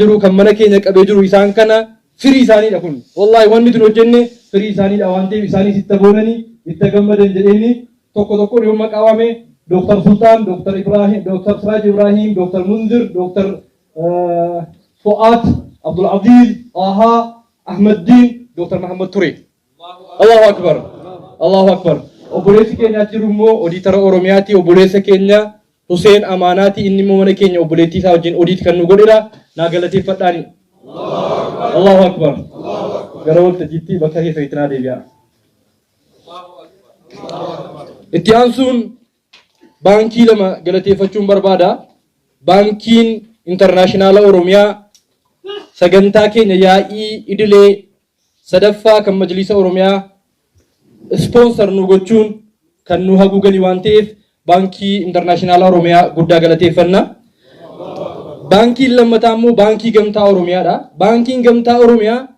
jiru, kan mana keenya qabee jiru isaan kana, firii isaaniidha kun. Wallaahi, wanni tun hojjenne firii isaaniidha waan ta'eef isaanis itti boonanii itti gammadan jedheeni. Tokko tokko yoo maqaa waame, Dr. Sultaan, Dr. Ibrahim, Dr. Siraaj Ibrahim, Dr. Munzir, Dr. Fu'aad, Abdul Aziz, Ahaa, Ahmaddiin, Dr. Muhammad Ture. Allahu Akbar. Allahu Akbar. Obboleessi keenya achi jiru immoo odiitara Oromiyaati. Obboleessa keenya Huseen Amaanaati. Inni immoo mana keenya obboleettii isaa wajjin odiit kan nu godhedha. Naa galateeffadhaani. Allahu Akbar. Gara waltajjiitti bakka keessanitti naa deebi'a. Itti aansuun baankii lama galateeffachuun barbaada. Baankiin Intarnaashinaala Oromiyaa sagantaa keenya yaa'ii idilee sadaffaa kan Majlisa Oromiyaa sponsor nu gochuun kan nu haguuganii waan ta'eef Baankii Intarnaashinaala Oromiyaa guddaa galateeffanna. Baankiin lammataa immoo Baankii Gamtaa Oromiyaadha. Baankiin Gamtaa Oromiyaa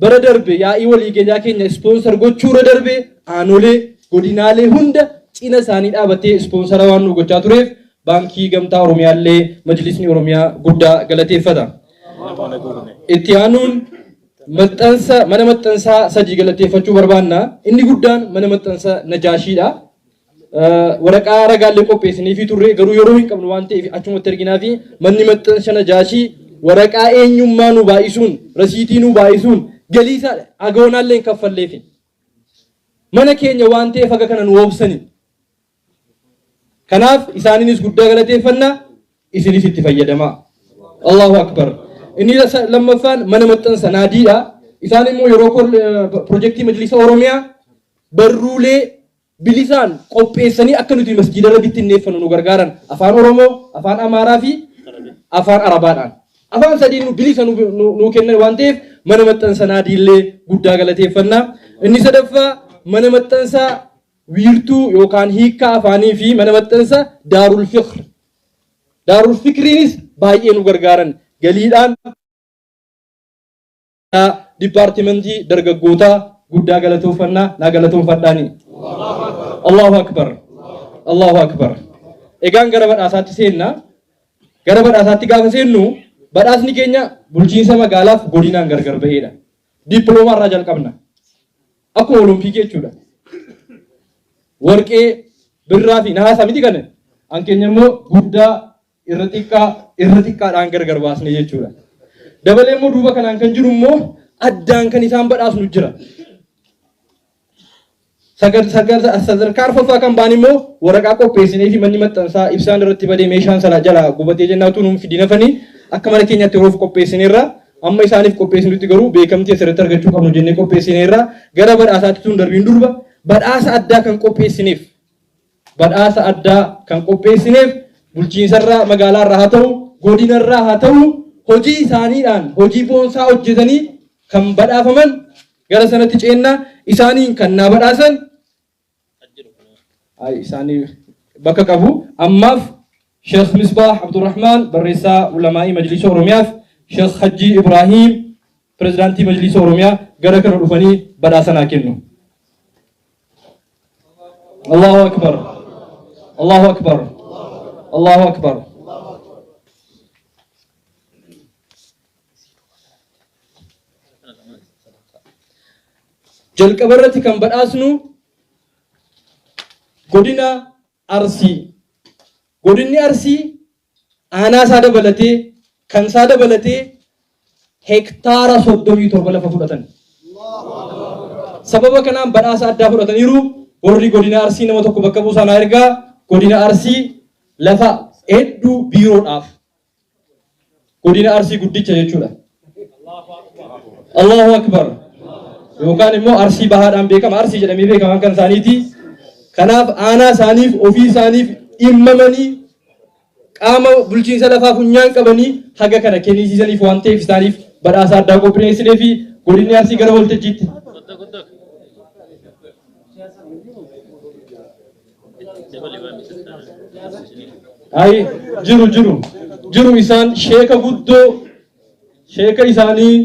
bara darbe yaa'ii waliigalaa keenya sponsor gochuurra darbe aanolee godinaalee hunda cina isaanii dhaabatee sponsora waan nu gochaa tureef Baankii Gamtaa Oromiyaallee Majlisni Oromiyaa guddaa galateeffata. Itti aanuun maxxansa mana maxxansaa sadii galateeffachuu barbaanna. Inni guddaan mana maxxansa Najaashiidha. Waraqaa ragaallee qopheessiniifii turre, garuu yeroo hin qabnu waan ta'eef achumatti erginaa fi manni maxxansa Najaashii waraqaa eenyummaa nu baay'isuun, rasiitii nu baay'isuun, galii isaa agaonaallee hin kaffalleefi. Mana keenya waan ta'eef haga kana nu oobsani. Kanaaf isaaniinis guddaa galateeffanna, isinis itti fayyadamaa. Allahu Akbar. Inni lammaffaan mana maxxansa Naadiidha. Isaan immoo yeroo pirojektii Majlisa Oromiyaa barruulee bilisaan qopheessanii akka nuti masjiida irra bittinneeffannu nu gargaaran, afaan Oromoo, afaan Amaaraa fi afaan Arabaadhaan. Afaan sadiin nu bilisa nu kennan waan ta'eef mana maxxansa Naadiillee guddaa galateeffanna. Inni sadaffaa mana maxxansaa Wiirtuu yookaan Hiikkaa Afaanii fi mana maxxansa Daarul Fikr. Daarul Fikriinis baay'ee nu gargaaran galiidhaan. Dipaartimentii dargaggootaa guddaa galatoofannaa, naa galatoonfadhaani. Allahu Akbar. Allahu Akbar. Egaan gara badhaasaatti seenna. Gara badhaasaatti gaafa seennu badhaasni keenya bulchiinsa magaalaaf godinaan gargar ba'eedha. Dippiloomaa irraa jalqabna. Akkuma olompikii jechuudha. Warqee, birraa fi nahaasa miti kana. An keenya immoo guddaa, irra xiqqaa, irra xiqqaadhaan gargar baasne jechuudha. Dabalee immoo duuba kanaan kan jiru immoo addaan kan isaan badhaasnu jira. Sadarkaa arfaffaa kan ba'an immoo waraqaa qopheessinee fi manni maxxansaa ibsaan irratti badee meeshaan sana jala gubatee jennaa utuu nuun fidin hafanii akka mana keenyaatti yeroof qopheessineerra. Amma isaaniif qopheessinutti garuu beekamtii asirratti argachuu qabnu jennee qopheessineerra. Gara badhaasaatti tun darbiin durba badhaasa addaa kan qopheessineef, badhaasa addaa kan qopheessineef bulchiinsarraa, magaalaarraa haa ta'u, godinarraa haa ta'u, hojii isaaniidhaan hojii boonsaa hojjetanii kan badhaafaman gara sanatti ceennaa. Isaaniin kan naa badhaasan ay isaanii bakka qabu ammaaf Sheekh Misbaah Abdurrahmaan, barreessaa ulamaa'ii Majlisa Oromiyaaf, Sheekh Hajjii Ibrahiim, pirezidaantii Majlisa Oromiyaa gara kana dhufanii badhaasa naa kennu. Allahu Akbar. Allahu Akbar. Allahu Akbar. Jalqaba irratti kan badhaasnu godina Arsii. Godinni Arsii aanaa isaa dabalatee, kan isaa dabalatee hektaara 37 lafa fudhatan. Sababa kanaan badhaasa addaa fudhataniiru. Warri godina Arsii nama tokko bakka buusaa naa ergaa. Godina Arsii lafa hedduu biiroodhaaf. Godina Arsii guddicha jechuudha. Allahu Akbar. Yookaan immoo Arsii Bahaadhaan beekama. Arsii jedhamee beekaman kan isaaniiti. Kanaaf aanaa isaaniif ofii isaaniif dhimmamanii qaama bulchiinsa lafaa funyaan qabanii haga kana kennisiisaniif waan ta'eef isaaniif badhaasa addaa qopheessinee fi godinni Arsii gara waltajjiitti. Ay, jiru, jiru, jiru. Isaan sheeka guddoo, sheeka isaanii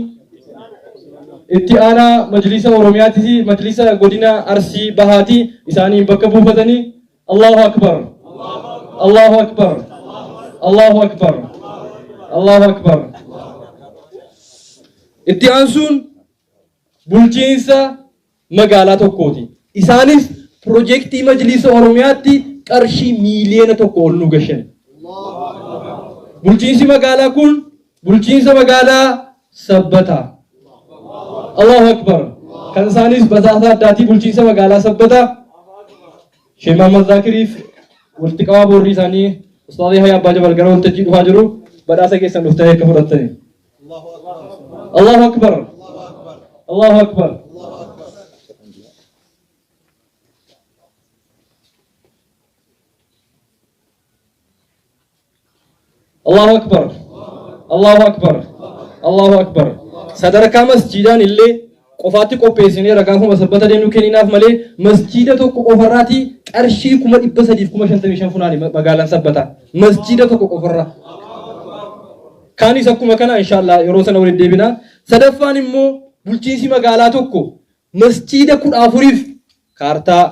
itti aanaa Majlisa Oromiyaatis Majlisa godina Arsii Bahaati isaaniin bakka buufatanii. Allahu Akbar, Allahu Akbar, Allahu Akbar, Allahu Akbar. Itti aansuun bulchiinsa magaalaa tokkooti. Isaanis pirojektii Majliisa Oromiyaatti qarshii miiliyoona 1 ol nu gashan. Bulchiinsi magaalaa kun bulchiinsa magaalaa Sabbataa. Allahu Akbar. Kan isaanis badhaasa addaatii bulchiinsa magaalaa Sabbataa. Sheekh Mahammad Zaakiriif walitti qabaa boordii isaanii Ustaaz Yahya Abbaa Jabal gara waltajjii dhufaa jiru. Badhaasa keessan dhuftanii akka fudhattanii. Allahu Akbar. Allahu Akbar. Allahu Akbar. Allahu Akbar. Allahu Akbar. Sadarkaa masjiidaan illee qofaatti qopheessineera gaafuma Sabbata deemnu kenninaaf malee masjiida tokko qofarraatii qarshii 355,000 funaani magaalaan Sabbataa. Masjiida tokko qofarraa. Kaanis akkuma kana inshallah yeroo sana walitti deebina. Sadaffaan immoo bulchiinsi magaalaa tokko masjiida 14f kaartaa,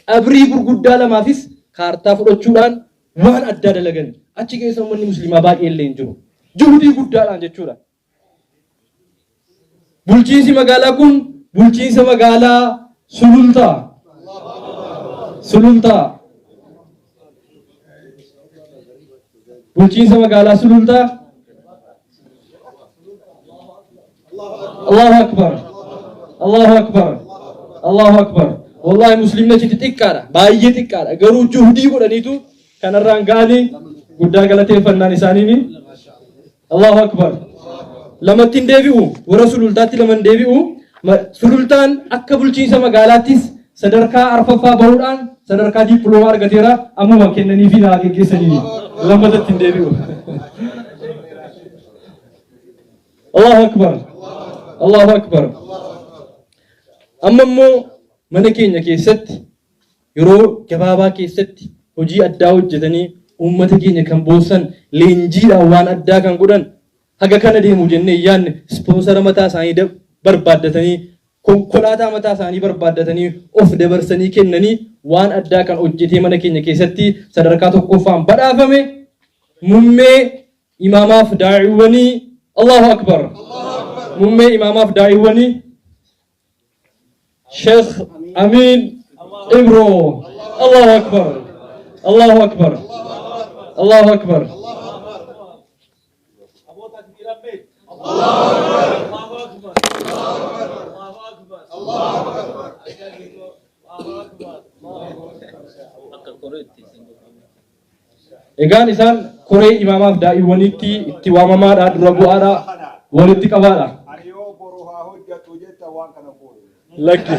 qabrii gurguddaa lamaafis kaartaa fudhachuudhaan waan addaa dalagan. Achi keessa uummanni musliimaa baay'ee illee hin jiru. Juhudii guddaadhaan jechuudha. Bulchiinsi magaalaa kun bulchiinsa magaalaa Sulultaa. Sulultaa. Bulchiinsa magaalaa Sulultaa. Allahu Akbar. Allahu Akbar. Allahu Akbar. Wallahi muslimni achitti xiqqaadha. Baay'ee xiqqaadha. Garuu juhdii godhaniitu kanarraan ga'anii guddaa galateeffannaan isaaniini. Allahu Akbar. Lamatti hin deebi'u. Warra Sulultaatti lama hin deebi'u. Sulultaan akka bulchiinsa magaalaattis sadarkaa arfaffaa bahuudhaan sadarkaa dippiloomaa argateera. Ammuma kennaniifi naa geggeessanii. Lammatatti hin deebi'u. Allahu Akbar. Allahu Akbar. Amma immoo mana keenya keessatti yeroo gabaabaa keessatti hojii addaa hojjetanii uummata keenya kan boonsan, leenjiidhaan waan addaa kan godhan, haga kana deemu jennee hin yaadne, ispoonsara mataa isaanii barbaaddatanii, konkolaataa mataa isaanii barbaaddatanii, of dabarsanii kennanii waan addaa kan hojjetee mana keenya keessatti sadarkaa tokkoffaan badhaafame mummee imaamaaf daa'iwwanii. Allahu Akbar. Mummee imaamaaf daa'iwwanii Sheikh Amin Ibro. Allahu Akbar. Allahu Akbar. Allahu Akbar. Egaan isaan koree imaamaaf daa'iwwaniitti itti waamamaadha, dura bu'aadha, walitti qabaadha. Ani yoo boru haa hojjatu jetta waan kana fuudhe. Lakki.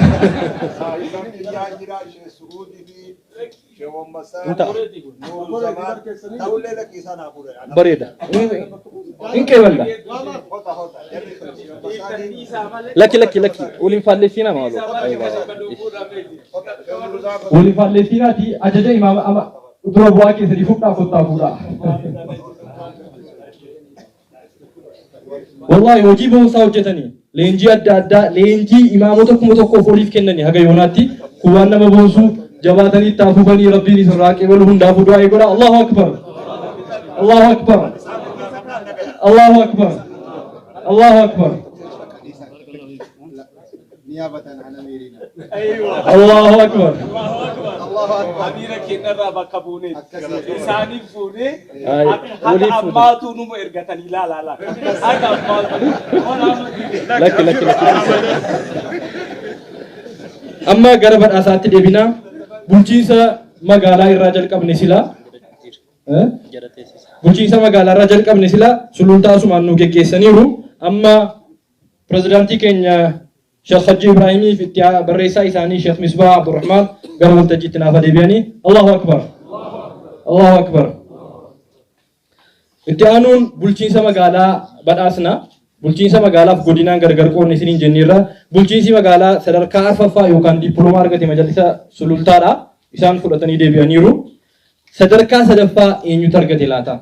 Saahiban kiyyaa jira ishee Su'uudii fi ishee Wammasaa Hin ta'a. Nuuru Zamaan ta'ullee lakkii isaan haa fuudhan. Bareeda. Hin qeeballa. Hota hota jarri sun ishee Wammasaanii Lakki lakki lakki. Waliin faalleessiinaa maaloo. Waliin faalleessiinaati ajaja imaama ama dura bu'aa keessanii fudhaa kottaa fuudhaa. Wallahi hojii boonsaa hojjetanii leenjii adda addaa leenjii imaamota 1000f oliif kennanii haga yoonaatti kun waan nama boonsuu jabaatanii itti hafuufanii rabbiin isinraa qeebalu hundaafuu du'aa godha. Allahu Akbar. Allahu Akbar. Allahu Akbar. Allahu Akbar. نيابة عن أميرنا. Allahu Akbar. Amiira keenyarraa bakka buunee isaaniif fuunee Ay, haga waliif fuudhan. ammaatu numa ergatanii laalaa laala. Haga ammaatu. Lakki lakki lakki. Amma gara badhaasaatti deebinaa. Bulchiinsa magaalaa irraa jalqabne silaa. Eh? Bulchiinsa magaalaa irraa jalqabne silaa Sulultaa asumaan nu geggeessaniiru. Amma pirezidaantii keenya Sheekh Hajji Ibraahimii fi itti barreessaa isaanii Sheekh Misbaa Abdurrahmaan gara waltajjiitti naaf deebi'anii. Allahu Akbar. Allahu Akbar. Itti aanuun bulchiinsa magaalaa badhaasna. Bulchiinsa magaalaaf godinaan gargar qoodne isiniin jenneerra. Bulchiinsi magaalaa sadarkaa arfaffaa yookaan dippiloomaa argate majalisa Sulultaadha. Isaan fudhatanii deebi'aniiru. Sadarkaa sadaffaa eenyutu argate laata?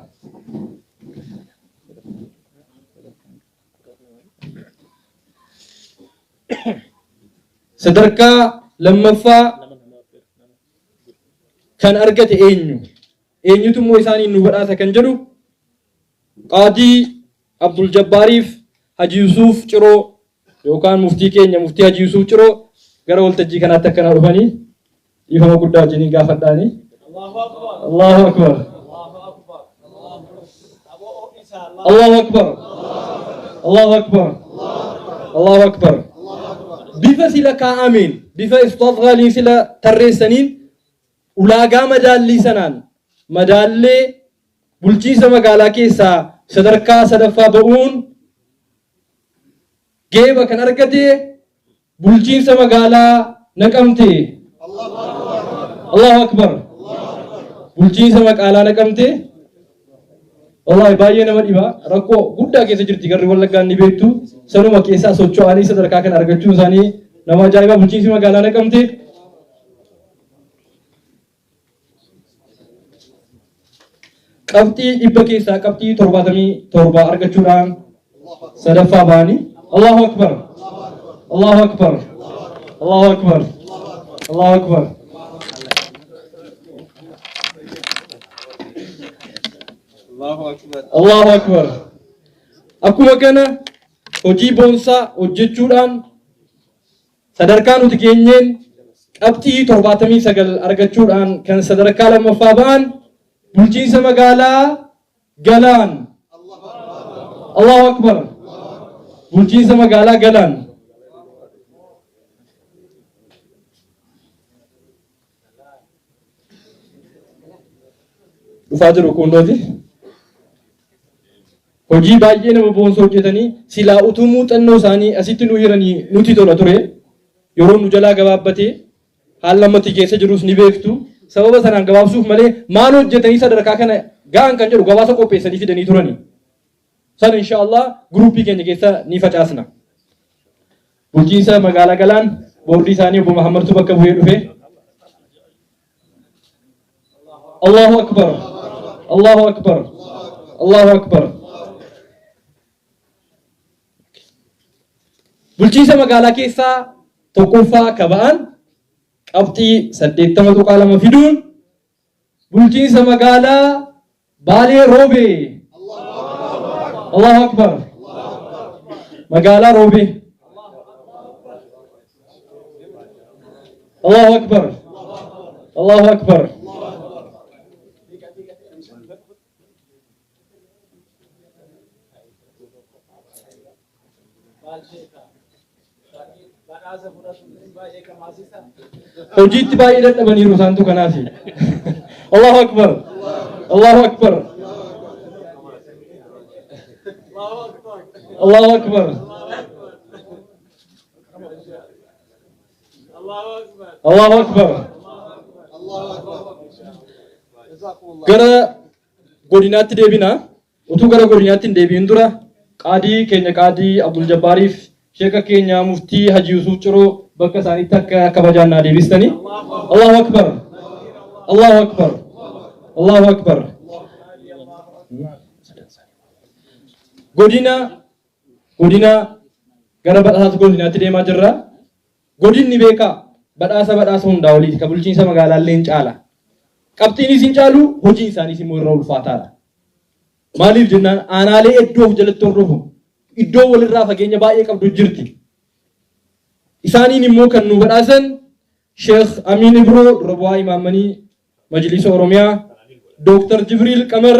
Sadarkaa lammaffaa kan argate eenyu? Eenyutu immoo isaaniin nu badhaasa kan jedhu Qaadii Abdul Jabbaariif Haji Yusuuf Ciroo yookaan muftii keenya muftii Haji Yusuuf Ciroo gara waltajjii kanaatti akkanaa dhufanii dhiifama guddaa wajjiniin gaafadhaanii. Allahu Akbar. Allahu Akbar. Allahu Akbar. Allahu Akbar. Bifa sila kaa'ameen, bifa Ustaaz Ghaaliin sila tarreessaniin ulaagaa madaallii sanaan madaallee bulchiinsa magaalaa keessaa sadarkaa sadaffaa ba'uun geeba kan argate bulchiinsa magaalaa Naqamtee. Allahu Akbar. Bulchiinsa magaalaa Naqamtee. Wallahi baay'ee nama dhiba. Rakkoo guddaa keessa jirti garri Wallaggaan ni beektu. Sanuma keessaa socho'anii sadarkaa kana argachuun isaanii nama ajaa'iba bulchiinsi magaalaa Naqamtee. Qabxii dhibba keessaa qabxii 77 argachuudhaan sadaffaa ba'anii. Allahu Akbar. Allahu Akbar. Allahu Akbar. Allahu Akbar. Allahu Akbar. Akkuma kana hojii boonsaa hojjechuudhaan Sadarkaa nuti geenyeen qabxii 79 argachuudhaan kan sadarkaa lammaffaa ba'an bulchiinsa magaalaa Galaan. Allahu Akbar. Bulchiinsa magaalaa Galaan. Dhufaa jiru kunnooti. Hojii baay'ee nama boonsu hojjetanii silaa utuu muuxannoo isaanii asitti nu hiranii nuti tola ture. Yeroon nu jalaa gabaabbatee haala ammatti keessa jirus ni beektu. Sababa sanaan gabaabsuuf malee maal hojjetanii sadarkaa kana ga'an kan jedhu gabaasa qopheessanii fidanii turani. Sana inshaallah guruupii keenya keessa ni facaasna. Bulchiinsa magaalaa Galaan boordii isaanii obbo Mahammadtu bakka bu'ee dhufe. Allahu Akbar. Allahu Akbar. Allahu Akbar. Bulchiinsa magaalaa keessaa tokkoffaa akka ba'an qabxii 80.2 fiduun bulchiinsa magaalaa Baalee Roobee. Allahu Akbar. Magaalaa Roobee. Allahu Akbar. Allahu Akbar. Hojiitti baay'ee dadhabaniiru isaantu kanaafi. Allahu Akbar. Allahu Akbar. Allahu Akbar. Allahu Akbar. Gara godinaatti deebina. Utuu gara godinaatti hin deebi'in dura qaadii keenya qaadii Abdul Jabbaariif sheeka keenya muftii Haji Yusuuf Ciroo bakka isaaniitti akka kabajaan naa deebistanii. Allahu Akbar. Allahu Akbar. Allahu Akbar. Godina godina gara badhaasa godinaatti deemaa jirra. Godinni beekaa badhaasa badhaasa hundaa oliiti ka bulchiinsa magaalaallee hin caala. Qabxiinis hin caalu hojiin isaaniis immoo irra ulfaataadha. Maaliif jennaan aanaalee hedduu of jalatti hordofu. Iddoo walirraa fageenya baay'ee qabdu jirti. Isaaniin immoo kan nu badhaasan Sheekh Amiin Ibroo dura bu'aa imaammanii Majlisa Oromiyaa, Dooktar Jibriil Qamar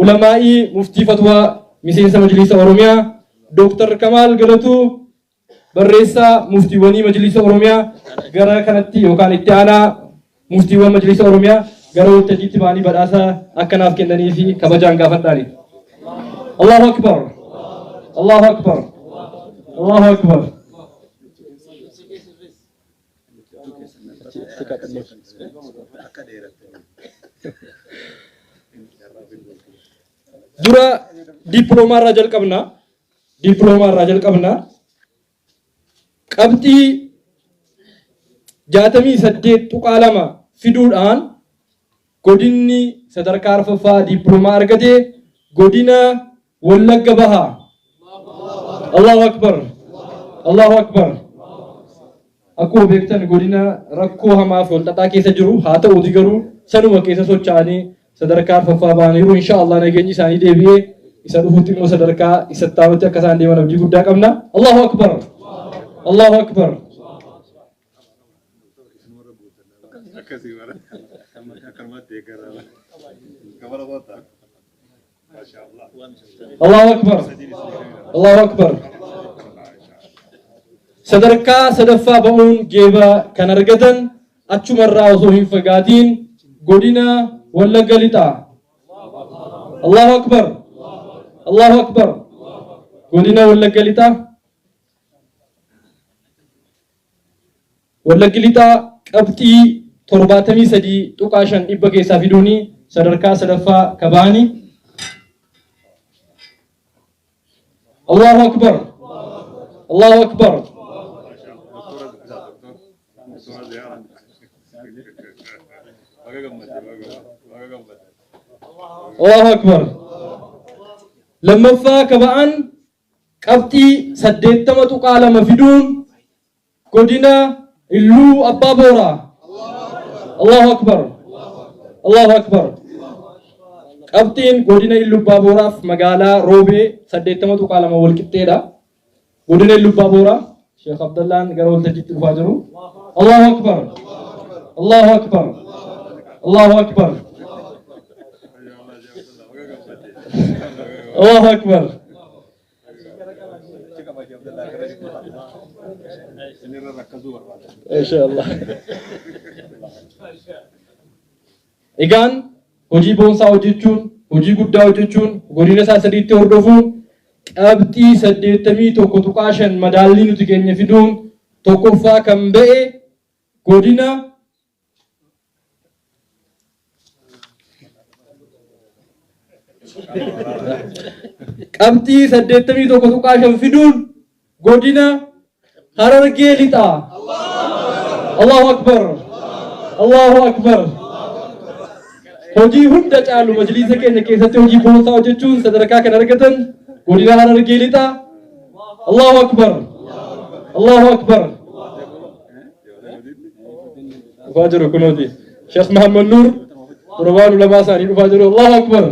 ulamaa'ii muftii fatwaa miseensa Majlisa Oromiyaa, Dooktar Kamaal Galatuu barreessaa muftiiwwanii Majlisa Oromiyaa gara kanatti yookaan itti aanaa muftiiwwan Majlisa Oromiyaa gara waltajjiitti ba'anii badhaasa akkanaaf kennanii fi kabajaan gaafadhaani. Allahu Akbar! Allahu Akbar! Allahu Akbar! Dura dippiloomaa irraa jalqabna. Dippiloomaa irraa jalqabna. Qabxii 68.2 fiduudhaan godinni sadarkaa arfaffaa dippiloomaa argate godina Wallagga Bahaa. Allahu Akbar. Allahu Akbar. Akkuma beektan godina rakkoo hamaa fi walxaxaa keessa jiru haa ta'uuti garuu sanuma keessa socho'anii sadarkaa arfaffaa ba'aniiru. Insha Allah nageenyi isaanii deebi'ee Isa dhufutti immoo sadarkaa isa taanutti akka isaan deeman abdii guddaa qabna. Allahu Akbar! Allahu Akbar! Allahu Akbar! Allahu Akbar! Sadarkaa sadaffaa ba'uun geeba kan argatan achumarraa osoo hin fagaatiin godina Wallagga Lixaa. Allahu Akbar! Allahu Akbar! Godina Wallagga Lixaa. Wallaggi Lixaa qabxii 73.5 dhibba keessaa fiduuni sadarkaa sadaffaa kabaani. Allahu Akbar! Allahu Akbar! Allahu Akbar! Lammaffaa kaba'an qabxii 80.2 fiduun godina Illuu Abbaa Booraa. Allahu Akbar! Allahu Akbar! Qabxiin godina Illuu Abbaa Booraaf magaalaa Roobee 80.2 wal qixxeedha. Godina Illuu Abbaa Booraa Sheekh Abdallaan gara waltajjiitti dhufaa jiru. Allahu Akbar! Allahu Akbar! Allahu Akbar! Allahu Akbar! Inshallah. Egaan hojii boonsaa hojjechuun, hojii guddaa hojjechuun, godina isaa sadiitti hordofuun qabxii 81.5 madaallii nuti keenya fiduun tokkoffaa kan ba'e godina qabxii 81.5 fiduun godina Harargee Lixaa. Allahu Akbar! Allahu Akbar! Hojii hunda caalu majliisa keenya keessatti hojii boonsaa hojjechuun sadarkaa kan argatan godina Harargee Lixaa. Allahu Akbar! Allahu Akbar! Dhufaa jiru kunooti. Sheekh Muhammad Nuur torbaan ulamaa isaanii dhufaa jiru. Allahu Akbar!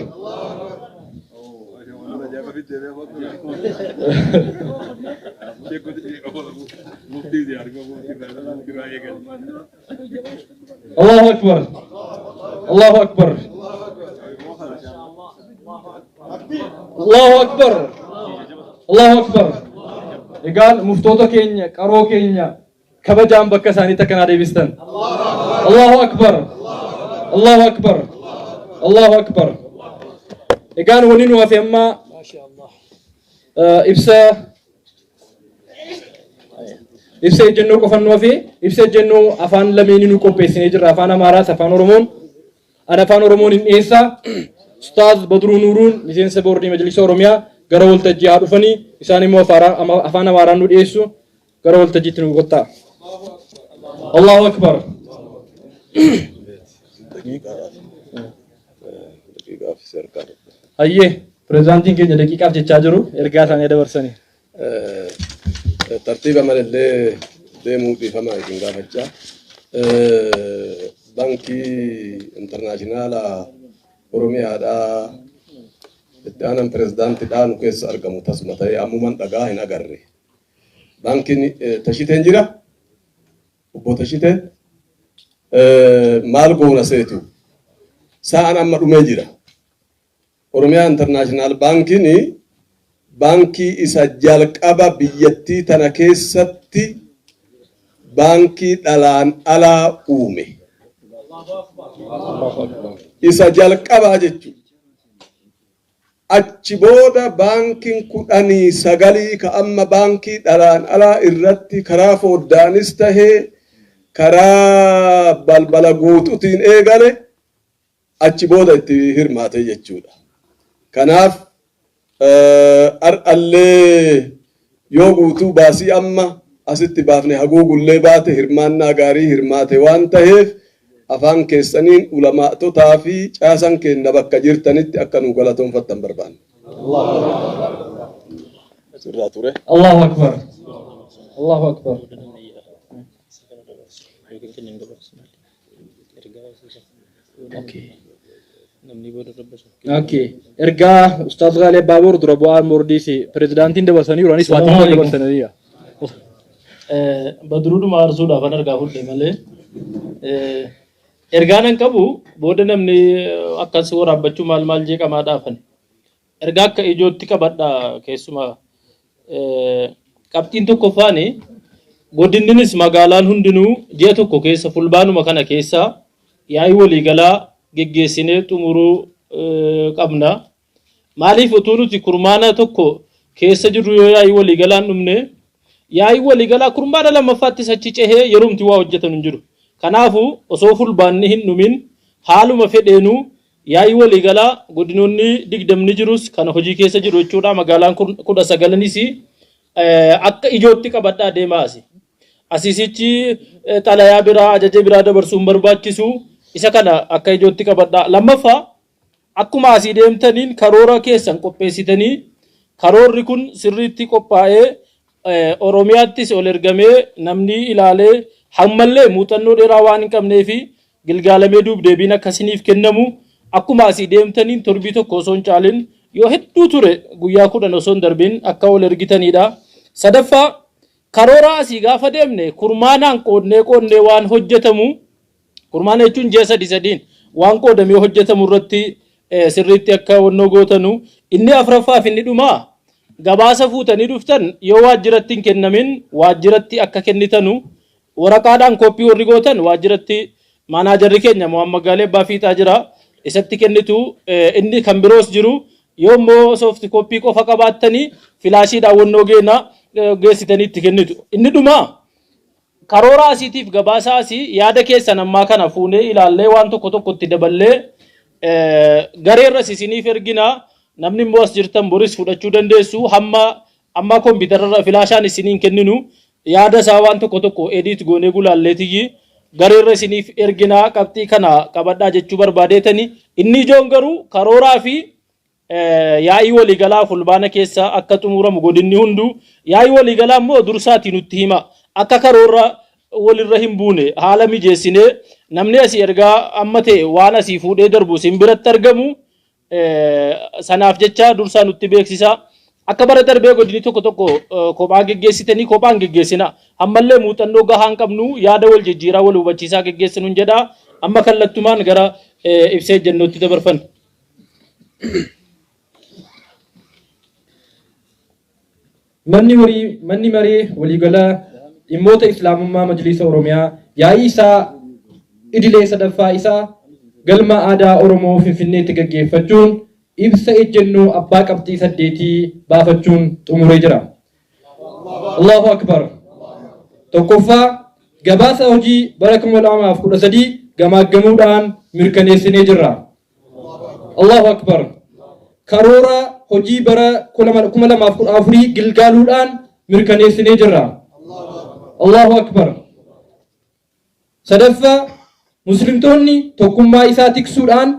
Allahu Akbar! Allahu Akbar! Allahu Akbar! Allahu Akbar! Egaan muftoota keenya, qaroo keenya kabajaan bakka isaaniitti akkanaa deebistan. Allahu Akbar! Allahu Akbar! Allahu Akbar! Egaan wanni nu hafe amma ibsa ejjennoo qofan nu hafe. Ibsa ejjennoo afaan lameenii nu qopheessinee jirra, afaan Amaaraas afaan Oromoon. An afaan Oromoon hin dhiyeessa. Ustaaz Badruu Nuuruun miseensa boordii Majlisa Oromiyaa gara waltajjii haa dhufanii, isaan immoo afaan Amaaraan nu dhiyeessu. Gara waltajjiitti nu kottaa. Allahu Akbar. Hayyee, pirezidaantiin keenya daqiiqaaf jechaa jiru, ergaa isaanii dabarsanii. Tartiiba malallee deemuu dhiifamaa isin gaafachaa. Baankii Intarnaashinaala Oromiyaadhaa itti aanan pirezidaantiidhaa nu keessa argamu tasuma ta'ee ammuman dhagaa hin agarre. Baankiin Tashiteen jira. Obbo Tashiteen maal goona seetu? Sa'aan amma dhumee jira. Oromiyaa Intarnaashinaal Baankiin baankii isa jalqaba biyyattii tana keessatti baankii dhalaan alaa uume. Isa jalqabaa jechuudha. Achi booda baankiin 19 ka amma baankii dhalaan alaa irratti karaa foddaanis tahee karaa balbala guututiin eegale achi booda itti hirmaate jechuudha. Kanaaf har'allee yoo guutuu baasii amma asitti baafne haguugullee baate hirmaannaa gaarii hirmaate waan taheef afaan keessaniin ulamaa'totaa fi caasan keenna bakka jirtanitti akka nuu galatoonfattan barbaanna. Sirraa ture. Allahu Akbar. Allahu Akbar. Okay. Okay. Ergaa Ustaaz Gaalee Baaboor dura bu'aa Moordiisi pirezidaantiin dabarsanii anis waan Salaamu alaikum. dabarsaniiru. Badruudhuma aarsuudhaaf an argaa fudhe malee. Ergaa nan qabu booda namni akkas waraabbachuu maal maal jeeqamaa dhaafan. Ergaa akka ijootti qabadha keessumaa. Qabxiin tokkoffaani godinninis magaalaan hundinuu ji'a tokko keessa fulbaanuma kana keessa yaa'ii waliigalaa geggeessinee xumuruu qabna. Maaliif utuu nuti kurmaana tokko keessa jirru yoo yaa'ii waliigalaan dhumne yaa'ii waliigalaa kurmaana lammaffaattis achi cehee yerumti waa hojjetan hin jiru. Kanaafuu osoo fulbaanni hin dhumin haaluma fedheenuu yaa'ii waliigalaa godinoonni 20 jirus kan hojii keessa jiru jechuudha. Magaalaan 19nis akka ijootti qabadhaa deemaa asi. Asiisichi xalayaa biraa ajaja biraa dabarsuun barbaachisu isa kana akka ijootti qabadhaa. Lammaffaa akkuma asii deemtaniin karoora keessan qopheessitanii karoorri kun sirriitti qophaa'ee Oromiyaattis ol ergamee namni ilaalee hammallee muuxannoo dheeraa waan hin qabnee fi gilgaalamee duub deebiin akkasiniif kennamu akkuma asii deemtaniin torbii tokko osoo hin caalin yoo hedduu ture guyyaa 10 osoo hin darbin akka ol ergitanidha. Sadaffaa karoora asii gaafa deemne kurmaanaan qoodnee qoodnee waan hojjetamu kurmaana jechuun ji'a sadi sadiin waan qoodamee hojjetamu irratti sirriitti akka wannoo gootanu. Inni afuraffaaf inni dhumaa gabaasa fuutanii dhuftan yoo waajjiratti hin kennamin waajjiratti akka kennitanu waraqaadhaan kooppii warri gootan waajjiratti maanaajarri keenya Muhammad Gaalee Abbaa Fiixaa jira isatti kennitu. Inni kan biroos jiru yoo immoo soft copy qofa qabaattanii filaashiidhaan wannoo geena geessitanii itti kennitu. Inni dhumaa karoora asiitiif gabaasa asii yaada keessan ammaa kana fuunee ilaallee waan tokko tokkotti daballee gareerras isiniif ergina. Namni immoo as jirtan boris fudhachuu dandeessu. Hamma amma kompiitararra filaashaan isiniin kenninu yaada isaa waan tokko tokko edit goonee gulaalleetiyyi gareerra isiniif ergina. Qabxii kana qabadhaa jechuu barbaadeetani. Inni ijoon garuu karooraa fi yaa'ii waliigalaa fulbaana keessa akka xumuramu godinni hunduu yaa'ii waliigalaa immoo dursaatii nutti hima akka karoorra walirra hin buune haala mijeessinee namni asii ergaa amma ta'e waan asii fuudhee darbu isin biratti argamu sanaaf jecha dursaa nutti beeksisa. Akka bara darbee godinni tokko tokko kophaa geggeessitanii kophaan geggeessina. Ammallee muuxannoo gahaa hin qabnu yaada wal jijjiiraa wal hubachiisaa geggeessinu hin jedha. Amma kallattumaan gara ibsa ejjennootti dabarfanna. Manni maree waliigalaa dhimmoota Islaamummaa Majlisa Oromiyaa yaa'ii isaa idilee sadaffaa isaa galma aadaa Oromoo Finfinneetti gaggeeffachuun ibsa ejjennoo abbaa qabxii 8 baafachuun xumuree jira. Allahu Akbar. Tokkoffaa, gabaasa hojii bara 2013 gamaaggamuudhaan mirkaneessinee jirra. Allahu Akbar. Karoora hojii bara 2014 gilgaaluudhaan mirkaneessinee jirra. Allahu Akbar. Sadaffaa, muslimtoonni tokkummaa isaa tiksuudhaan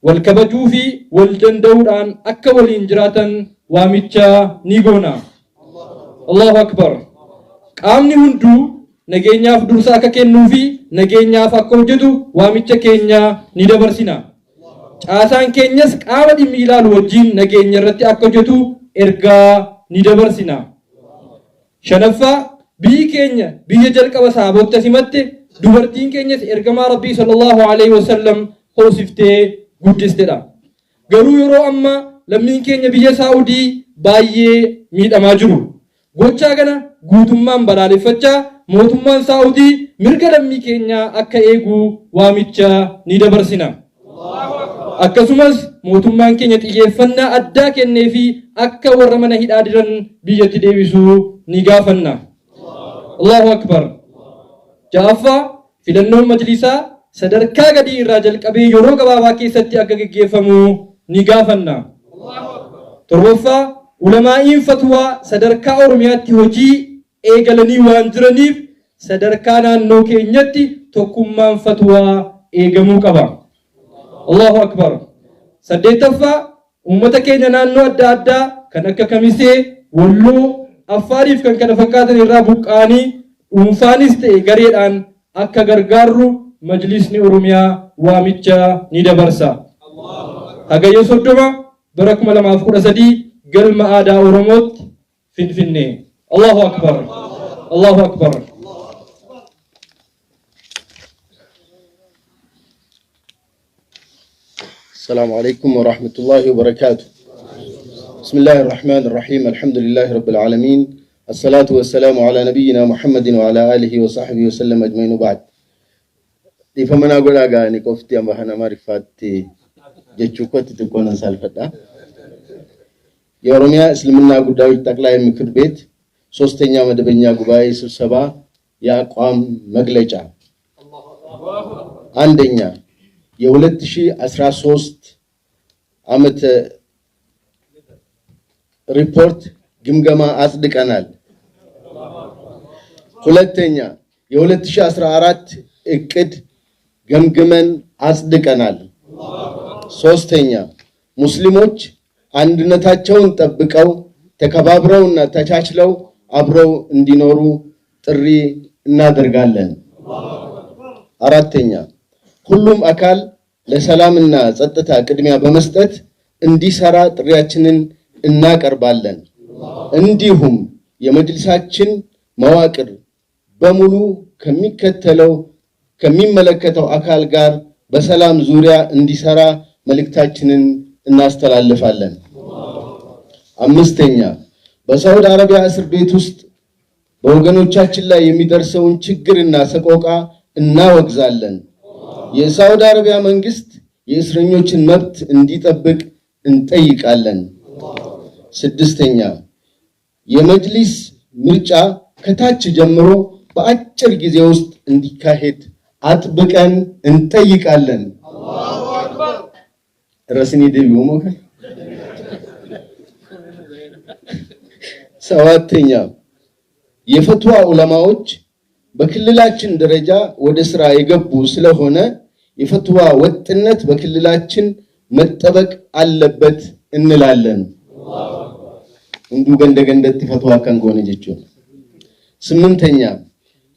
wal kabajuu fi wal danda'uudhaan akka waliin jiraatan waamicha ni goona. Allahu Akbar. Qaamni hunduu nageenyaaf dursa akka kennuu fi nageenyaaf akka hojjetu waamicha keenya ni dabarsina. Caasaan keenyas qaama dhimmi ilaalu wajjin nageenya irratti akka hojjetu ergaa ni dabarsina. Shanaffaa, biyyi keenya biyya jalqaba sahabotta simatte, dubartiin keenyas ergamaa Rabbii sallallahu alaihi wasallam hoosiftee guddistedha. Garuu yeroo ammaa lammiin keenya biyya Saa'udii baay'ee miidhamaa jiru. Gochaa kana guutummaan balaaleffachaa mootummaan Saa'udii mirga lammii keenyaa akka eegu waamicha ni dabarsina. Akkasumas mootummaan keenya xiyyeeffannaa addaa kenneefii akka warra mana hidhaa jiran biyyatti deebisu ni gaafanna. Allahu Akbar. Ja'affaa, filannoon majlisaa sadarkaa gadii irraa jalqabee yeroo gabaabaa keessatti akka geggeeffamu ni gaafanna. Torbaffaa, ulamaa'iin fatwaa sadarkaa Oromiyaatti hojii eegalanii waan jiraniif sadarkaa naannoo keenyatti tokkummaan fatwaa eegamuu qaba. Allahu Akbar. Saddeettaffaa, uummata keenya naannoo adda addaa kan akka Kamisee, Walloo, Affaariif kan kana fakkaatan irraa buqqa'anii dhuunfaanis ta'e gareedhaan akka gargaarru Majlisni Oromiyaa waamicha ni dabarsa. Hagayya 30 bara 2013 Galma Aadaa Oromootti, Finfinnee. Allahu Akbar! Allahu Akbar! السلام عليكم ورحمة الله وبركاته. بسم الله الرحمن الرحيم. الحمد لله رب العالمين، الصلاة والسلام على نبينا محمد وعلى آله وصحبه وسلم أجمعين، وبعد. Dhiifama naa godhaa gaanii qofti afaan Amaariffaatti jechuu kootti xiqqoo nan saalfadha. የኦሮሚያ እስልምና ጉዳዮች ጠቅላይ ምክር ቤት ሶስተኛ መደበኛ ጉባኤ ስብሰባ የአቋም መግለጫ። አንደኛ፣ የ2013 ዓመት ሪፖርት ግምገማ አጽድቀናል። ሁለተኛ፣ የ2014 እቅድ ገምግመን አጽድቀናል። ሶስተኛ፣ ሙስሊሞች አንድነታቸውን ጠብቀው ተከባብረውና ተቻችለው አብረው እንዲኖሩ ጥሪ እናደርጋለን። አራተኛ፣ ሁሉም አካል ለሰላምና ጸጥታ ቅድሚያ በመስጠት እንዲሰራ ጥሪያችንን እናቀርባለን። እንዲሁም የመጅልሳችን መዋቅር በሙሉ ከሚመለከተው አካል ጋር በሰላም ዙሪያ እንዲሰራ መልእክታችንን እናስተላልፋለን። አምስተኛ፣ በሳውዲ አረቢያ እስር ቤት ውስጥ በወገኖቻችን ላይ የሚደርሰውን ችግርና ሰቆቃ እናወግዛለን። የሳውዲ አረቢያ መንግስት የእስረኞችን መብት እንዲጠብቅ እንጠይቃለን። ስድስተኛ፣ የመጅሊስ ምርጫ ከታች ጀምሮ በአጭር ጊዜ ውስጥ እንዲካሄድ አጥብቀን እንጠይቃለን። ረስኒ ደቢው ሞከ። ሰባተኛ፣ የፈትዋ ዑለማዎች በክልላችን ደረጃ ወደ ስራ የገቡ ስለሆነ የፈትዋ ወጥነት በክልላችን መጠበቅ አለበት እንላለን። Hunduu ganda gandatti ፈትዋ kan goone jechuudha። ስምንተኛ፣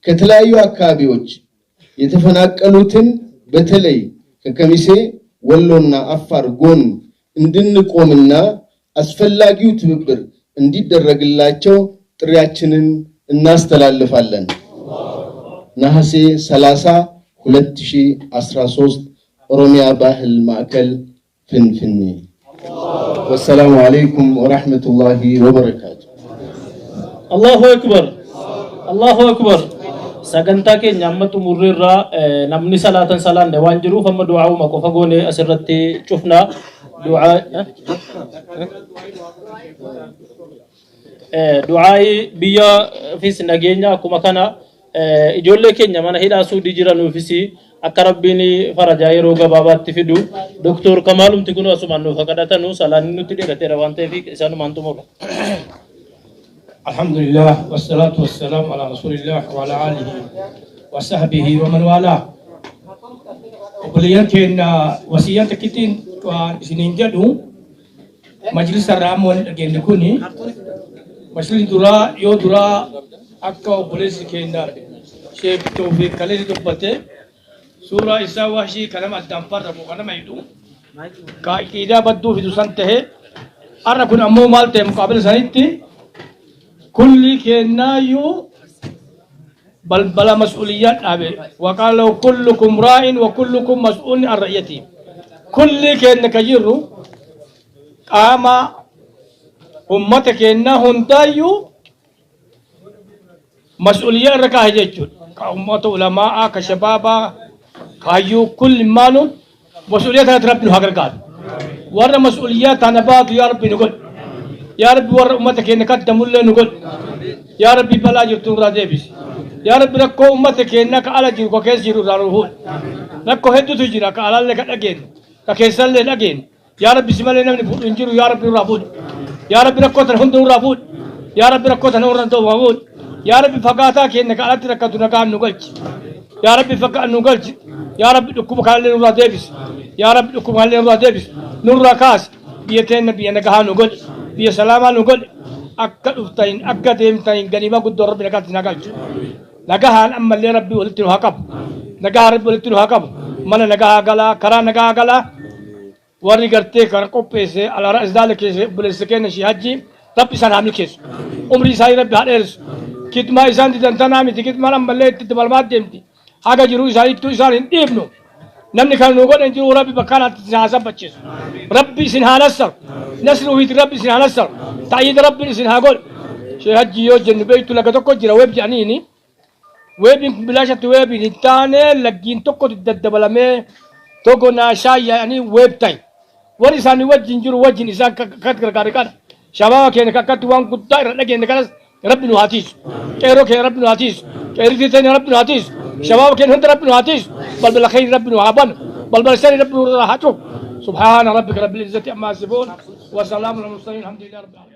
ከተለያዩ አካባቢዎች የተፈናቀሉትን በተለይ ከከሚሴ፣ ወሎና አፋር ጎን እንድንቆምና አስፈላጊው ትብብር እንዲደረግላቸው ጥሪያችንን እናስተላልፋለን። ነሐሴ 30 2013፣ ኦሮሚያ ባህል ማዕከል፣ ፍንፍኔ። ወሰላሙ አለይኩም ወራህመቱላሂ ወበረካቱ። Allahu Akbar. Allahu Akbar. Sagantaa keenya amma xumurreerraa, namni salaatan salaanne waan jiruuf amma du'aa'uma qofa goone asirratti cufna. Du'aa du'aayi biyyaafis nageenya, akkuma kana ijoollee keenya mana hidhaa Suudii jiranuufis akka Rabbiin farajaa yeroo gabaabaatti fidu Doktor Kamaalumti kun asumaan nuuf kadhatanu. Salaanni nutti dheerateera waan ta'eef isaanumaan xumurra. الحمد لله والصلاة والسلام على رسول الله وعلى آله وصحبه ومن والاه. Obboleeyyan keenya, wasiyyaan takkittiin waan isiniin jedhu, majlisa irraa amma wanni dhageenye kuni majlisni duraa yoo duraa akka obboleessi keenya Sheek Tawfiq Kaleessi dubbate, suuraa isaa wahshii kanama addaan farramu kanama hidhu ka aqiidaa badduu fidu san tahe. Har'a kun ammoo maal ta'e? Muqaabila sanitti kulli kennaayyuu balbala mas'uuliyyaa dhaabe. وقال كلكم راع وكلكم مسؤول عن رعيته. Kulli keenya ka jirru qaama ummata keenyaa hundaayyuu mas'uuliyyaa irra kaahe jechuudha. Ka ummata ulamaa'aa, ka shabaabaa, kaayyuu kulli maaluun mas'uuliyyaa tanatti Rabbi nu haa gargaaru. Warra mas'uuliyyaa tana baatu yaa Rabbi nu godhi. Yaa Rabbi, warra ummata keenya kaddamullee nu godhi. Yaa Rabbi, balaa jirtu nurraa deebisi. Yaa Rabbi, rakkoo ummata keenya ka ala jiru ka keessa jiru irraa nu fuudhi. Rakkoo hedduutu jira, ka alallee ka dhageenyu, ka keessallee dhageenyu. Yaa Rabbi, si malee namni fuudhu hin jiru. Yaa Rabbi, nurraa fuudhi. Yaa Rabbi, rakkoo tana hunda nurraa fuudhi. Yaa Rabbi, rakkoo tana nurraa fuudhi. Yaa Rabbi, fagaataa keenya ka alatti rakkatu nagaan nu galchi. Yaa Rabbi, fakka nu galchi. Yaa Rabbi, dhukkuba kanallee nurraa deebisi. Yaa Rabbi, dhukkuba kanallee nurraa deebisi. Nurraa kaasi. Biyya teenya biyya nagahaa nu godhi. Biyya salaamaa nu godhi. Akka dhuftaniin akka deemtaniin ganima guddoo Rabbi nagaatti na galchu. Nagahaan ammallee Rabbi walitti nu haa qabu. Nagahaan Rabbi walitti nu haa qabu. Mana nagahaa galaa, karaa nagahaa galaa. Warri gartee kana qopheesse alaa ra'as daalika obboleessa keenya Shii Hajji Rabbi isaan haa milkeessu. Umrii isaanii Rabbi haa dheeressu. Kitmaa isaan didan tanaa miti, kitmaan ammallee itti dabalamaa deemti. Haga jiruu isaaniittuu isaan hin dhiifnu. Namni kana nu godhe hin jiru. Rabbi bakka kanatti isin haa sabbachiisu. Rabbi isin haa nassaru. Nasri ofiiti Rabbi isin haa nassaru. Ta'yiida Rabbi isin haa godhu. Shee Hajji yoo jennu beektu laga tokko jira weeb jedhaniini. Weebiin kun bilaashatti weebiin hin taane, laggiin tokkotu daddabalamee togo naashaa yaa'anii weeb ta'e. Warri isaanii wajjin jiru wajjin isaan kan gargaare kana. Shabaaba keenya kan akkatti waan guddaa irra dhageenye kanas Rabbi nu haa tiisu. Qeerroo keenya Rabbi nu haa tiisu. Qeerritii teenya Rabbi nu haa tiisu. Shabaaba keenya hunda Rabbi nu haa tiisu. Balbala khayri Rabbi nu haa banu. Balbala sharri Rabbi nu irraa haa cufu. Subhaana rabbika rabbil izzati amma yasifuun. Wa salaamun alal mursaliin. Alhamdulillahi rabbil aalamiin.